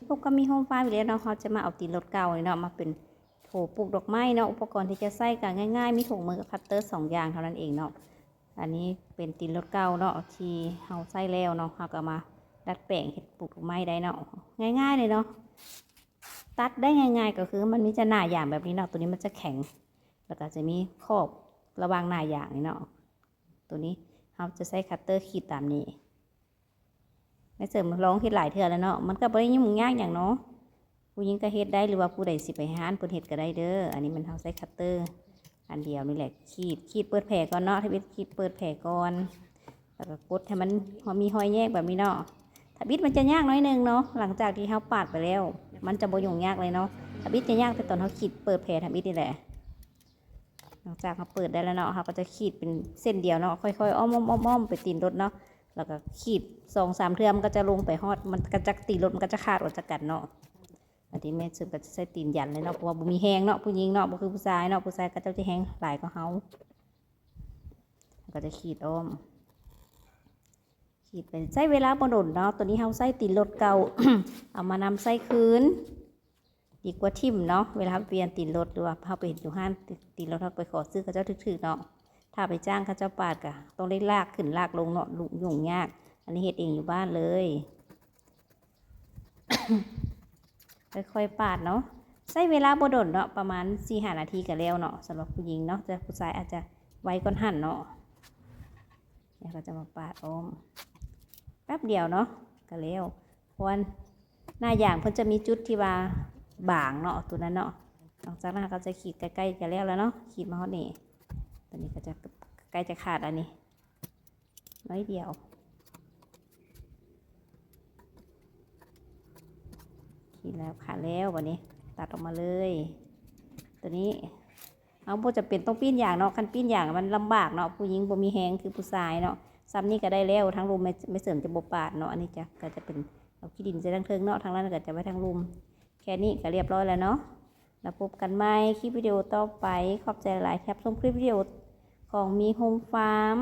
ພົບກັບມີໂຮມຟາມອີກແລ້ວເນາະ. ເຮົາຈະມາເອົາຕີນລົດເກົ່ານີ້ເນາະ ມາເປັນໂຖປູກດອກໄມ້ເນາະ. ອຸປະກອນທີ່ຈະໃຊ້ກໍງ່າຍໆ ມີຖົງມືກັບຄັດເຕີສອງຢ່າງເທົ່ານັ້ນເອງເນາະ. ອັນນີ້ເປັນຕີນລົດເກົ່າເນາະ ທີ່ເຮົາໃຊ້ແລ້ວເນາະ, ເຮົາກໍເອົາມາດັດແປງເຮັດປູກດອກໄມ້ໄດ້ເນາະ. ງ່າຍໆເລີຍເນາະ, ຕັດໄດ້ງ່າຍໆ ກໍຄືມັນມີແຕ່ໜ້າຢາງແບບນີ້ເນາະ. ໂຕນີ້ມັນຈະແຂງ ແລ້ວກໍຈະມີຂອບລະຫວ່າງໜ້າຢາງນີ້ເນາະ. ໂຕນີ້ເຮົາຈະໃຊ້ຄັດເຕີຂີດຕາມນີ້. ແມ່ເສີມລອງເຮັດຫຼາຍເທື່ອແລ້ວເນາະ, ມັນກໍບໍ່ໄດ້ຫຍຸ້ງຍາກຫຍັງເນາະ, ຜູ້ຍິງກໍເຮັດໄດ້ ຫຼືວ່າຜູ້ໃດຊິໄປຮ້ານເພິ່ນເຮັດກໍໄດ້ເດີ. ອັນນີ້ແມ່ນເຮົາໃຊ້ຄັດເຕີອັນດຽວນີ້ແຫຼະ ຂີດ ຂີດເປີດແຜກ່ອນເນາະ. ທຳອິດຂີດເປີດແຜກ່ອນ ແລ້ວກໍກົດໃຫ້ມັນ ເຮົາມີຮອຍແຍກແບບນີ້ເນາະ. ທຳອິດມັນຈະຍາກໜ້ອຍໜຶ່ງເນາະ, ຫຼັງຈາກທີ່ເຮົາປາດໄປແລ້ວ ມັນຈະບໍ່ຫຍຸ້ງຍາກເລີຍເນາະ. ທຳອິດຈະຍາກແຕ່ຕອນເຮົາຂີດເປີດແຜທຳອິດນີ້ແຫຼະ. ຫຼັງຈາກເຮົາເປີດໄດ້ແລ້ວເນາະ, ເຮົາກໍຈະຂີດເປັນເສັ້ນດຽວເນາະ, ຄ່ອຍໆອ້ອມໆໆໄປຕີນລົດເນາະ, ແລ້ວກໍຂີດສອງສາມເທື່ອ ມັນກໍຈະລົງໄປຮອດ ມັນກໍຈະ ຕີນລົດມັນກໍຈະຂາດອອກຈາກກັນເນາະ. ອັນນີ້ແມ່ເສີມກໍຈະໃຊ້ຕີນຢັນເລີຍເນາະ, ເພາະວ່າບໍ່ມີແຮງເນາະ, ຜູ້ຍິງເນາະ ບໍ່ຄືຜູ້ຊາຍເນາະ, ຜູ້ຊາຍເຂົາເຈົ້າຈະແຮງຫຼາຍກວ່າເຮົາ. ແລ້ວກໍຈະຂີດອ້ອມ ຂີດໄປ ໃຊ້ເວລາບໍ່ດົນເນາະ. ໂຕນີ້ເຮົາໃຊ້ຕີນລົດເກົ່າ ເອົາມານຳໃຊ້ຄືນ ດີກວ່າຖິ້ມເນາະ. ເວລາເຮົາປ່ຽນຕີນລົດ ຫຼືວ່າເຮົາໄປເຮັດຢູ່ຮ້ານ ຕີນລົດເຮົາໄປຂໍຊື້ເຂົາເຈົ້າຖືກໆເນາະ, ຖ້າໄປຈ້າງເຂົາເຈົ້າປາດກໍຕ້ອງໄດ້ລາກຂຶ້ນລາກລົງເນາະ, ຫຍຸ້ງຍາກ. ອັນນີ້ເຮັດເອງຢູ່ບ້ານເລີຍ ຄ່ອຍໆປາດເນາະ, ໃຊ້ເວລາບໍ່ດົນເນາະ, ປະມານສີ່ຫ້ານາທີກໍແລ້ວເນາະ ສຳລັບຜູ້ຍິງເນາະ, ແຕ່ຜູ້ຊາຍອາດຈະໄວກວ່າຫັ້ນເນາະ. ແລ້ວກໍຈະມາປາດອ້ອມ ແປັບດຽວເນາະ ກໍແລ້ວ. ເພາະວ່າໜ້າຢາງເພິ່ນຈະມີຈຸດທີ່ວ່າບາງເນາະ ໂຕນັ້ນເນາະ. ຫຼັງຈາກນັ້ນເຮົາກໍຈະຂີດ ໃກ້ໆຈະແລ້ວແລ້ວເນາະ, ຂີດມາຮອດນີ້ ໂຕນີ້ກໍຈະໃກ້ຈະຂາດແລ້ວນີ້ ໜ້ອຍດຽວ. ຂີດແລ້ວຂາດແລ້ວ ບັດນີ້ຕັດອອກມາເລີຍ. ໂຕນີ້ ເຮົາບໍ່ຈຳເປັນຕ້ອງປີ້ນຢາງເນາະ, ຄັນປີ້ນຢາງມັນລຳບາກເນາະ, ຜູ້ຍິງບໍ່ມີແຮງຄືຜູ້ຊາຍເນາະ. ສ່ຳນີ້ກໍໄດ້ແລ້ວ, ທາງລຸ່ມແມ່ ແມ່ເສີມຈະບໍ່ປາດເນາະ. ອັນນີ້ຈະ ກໍຈະເປັນເອົາຂີ້ດິນໃສ່ທາງເທິງເນາະ, ທາງນັ້ນກໍຈະໄວ້ທາງລຸ່ມ. ແຄ່ນີ້ກໍລຽບຮ້ອຍແລ້ວເນາະ, ແລ້ວພົບກັນໃໝ່ຄລິບວິດີໂອຕໍ່ໄປ. ຂອບໃຈຫຼາຍໆ ທີ່ຮັບຊົມຄລິບວິດີໂອຂອງມີໂຮມຟາມ.